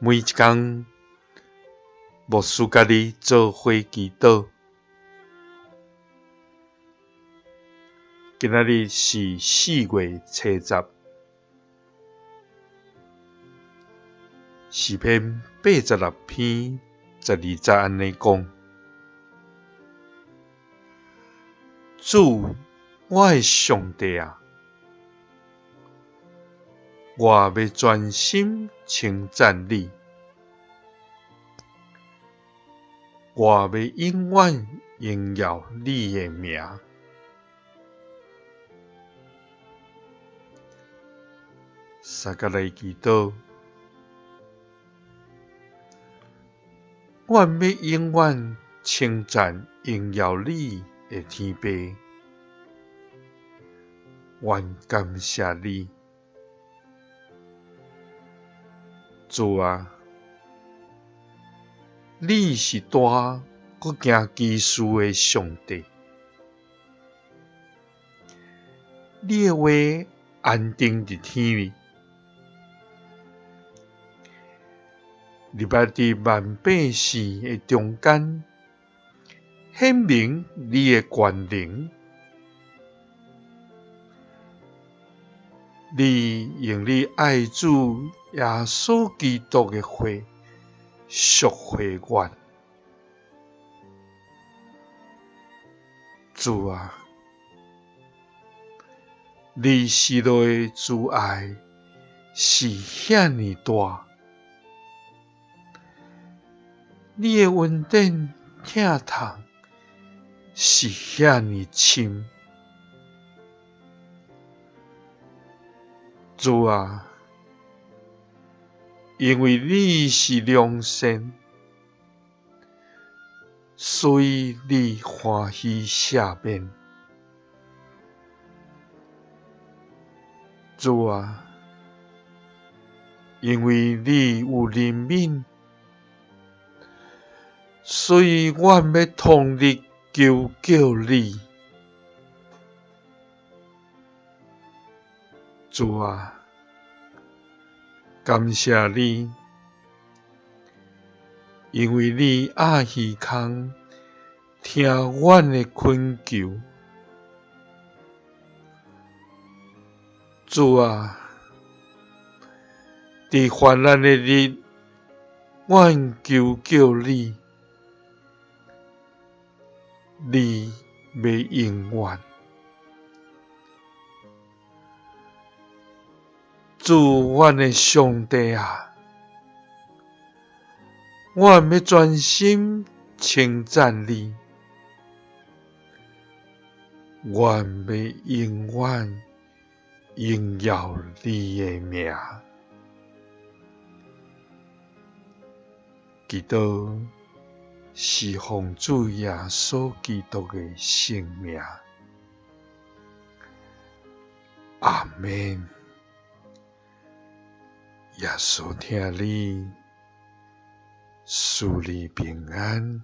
每一工，牧師佮你做伙祈禱。今仔日是4月初10，詩篇86篇12節按呢講：主，我的上帝啊，我欲專心稱讚你，我欲永遠榮耀你的名。相佮來祈禱，阮欲永遠稱讚榮耀你的天父，阮感謝你，主啊，你是大閣行奇事的上帝，你的話安定佇天裡，你捌佇萬百姓的中間顯明你的權能，你用你愛子耶穌基督的血贖回阮。主啊，你施落的慈愛是遐爾大，你的恩典疼痛是遐爾深。主啊，因為你是良善，所以你歡喜赦免。主啊，因為你有憐憫，所以阮欲通力求告你。主啊，感謝你，因為你鴨耳孔聽阮的懇求。主啊，佇患難的日，阮求告你，你欲應阮。主，阮的上帝啊，阮欲專心稱讚你，阮欲永遠榮耀你的名。祈禱是奉主耶穌基督的聖名。阿們。耶穌疼你，賜你平安。